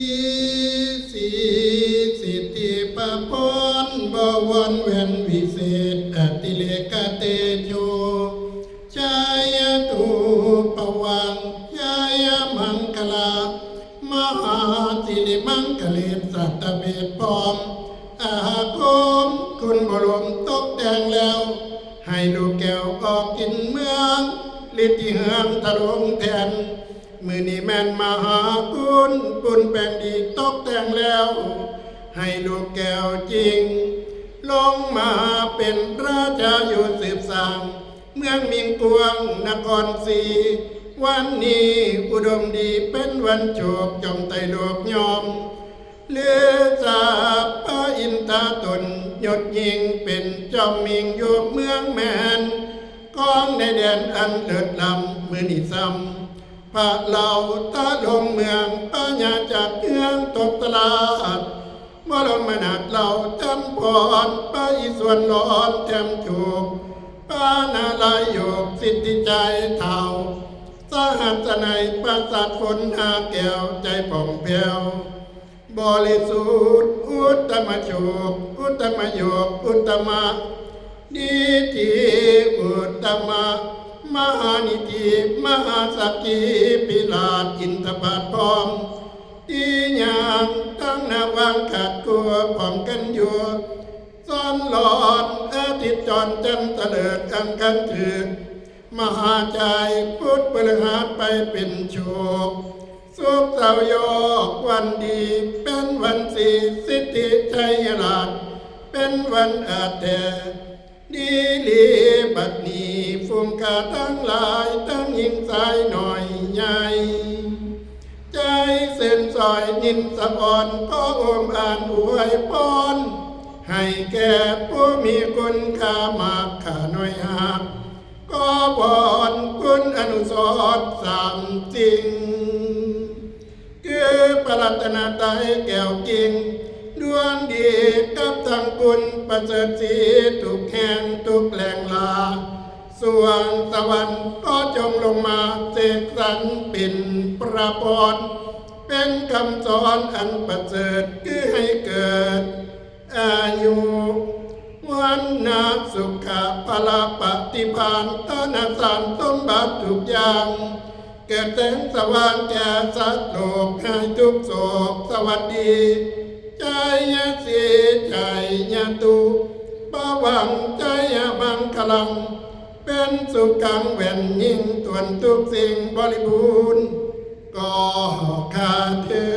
ສີສິດທິພະພອນ ບໍວອນແວ່ນວິເສດ ອະຕິເລກະເຕໂຊ ຊາຍະຕູປະວັງ ຊາຍະມັງຄະລາ ມະຫາສິລິມັງຄະເລ ສັດຕະເວດພ້ອມ ອາຄົມ ຄຸນບໍລົມຕົກແຕ່ງແລ້ວ ໃຫ້ລູກແກ້ວອອກກິນເມືອງ ລິດທິເຮືອງທະລົງແທ່ນ ມື້ນີ້ແມ່ນມະຫາຄຸນ ປຸນແປງດີຕົກແຕ່ງແລ້ວ ໃຫ້ລູກແກ້ວຈິງ ລົງມາເປັນລາຊາຢູ່ສືບສ້າງ ເມືອງມິງກວາງນະຄອນສີ ວັນນີ້ອຸດົມດີເປັນວັນໂຊກ ຈອມໄຕໂລກຍອມ ລືຊາບພະອິນທາຕົນ ຍົດຍິ່ງເປັນຈອມມິງຢູ່ເມືອງແມ່ນ ຄອງໃນແດນອັນເລີດລ້ຳ ມື້ນີ້ຊ້ຳ ພະເລົາຕະລົງເມືອງ ພະຍາຈັກເຮືອງທົດສະລາດ ບໍລົມມະນາດເລົາຈັນພອນ ພະອິສວນລອນແຖມໂຊກ ພະນາລາຍົກສິດທິໄຈທ້າວ ສະຫັດສະໄນປະສາດຝົນ ຫາແກ້ວໃຈຜ່ອງແຜ້ວ ບໍລິສຸດ ອຸດຕະມະໂຊກ ອຸດຕະມະໂຍກ ອຸດຕະມະນິທິ ອຸດຕະມະມະຫານິທິ ມະຫາສັກຄີພິລາດ ອິນທະບາດພ້ອມ ທີ່ຍ່າງຕັ້ງໜ້າວາງຂາດຄົວພ້ອມກັນຢູ່ ຊ້ອນລອນອາທິດຈອນ ຈັນຕະເລີກອັງຄານຖືກ ມະຫາຈາຍພຸດພະລະຫັດໄປເປັນໂຊກ ສຸກເສົາຢອກວັນດີ ເປັນວັນສີສິດທິໄຊຍະລາດ ເປັນວັນອາແຕ ດີຫຼີບັດນີ້ ຝູງຂ້າທັງຫຼາຍ ທັງຍິງຊາຍນ້ອຍໃຫຍ່ ໃຈຊື່ນຊອຍນິນສະອອນ ຂໍໂອມອານອວຍພອນ ໃຫ້ແກ່ຜູ້ມີຄຸນຄ່າ ມາກຂ້ານ້ອຍຮັກ ຂໍວອນຄຸນອະນຸສອນສາມສິ່ງ ຄືພະລັດຕະນະໄຕແກ້ວກິ່ງ ດວງດີກັບທັງຄຸນປະເສີດສີ ທຸກແຫ່ງທຸກແຫຼ່ງລາ ສວງສະຫວັນຂໍຈົ່ງລົງມາເສກສັນເປັນພະພອນ ເປັນຄຳສອນອັນປະເສີດ ຄືໃຫ້ເກີດ ອາຍຸ ວັນນະ ສຸຂະ ພະລະ ປະຕິພານ ທະນະສານສົມບັດທຸກຢ່າງ ເກີດແສງສະຫວ່າງແກ່ສັດໂລກ ຫາຍທຸກໂສກສະຫວັດດີ ໄຈຍະສີ ໄຈຍະຕຸ ພະວັງ ໄຈຍະມັງຄະລັງ ເປັນສຸຂັງແວ່ນຍິ່ງ ຖ້ວນທຸກສິ່ງບໍລິບູນ ກໍຂ້າເທີ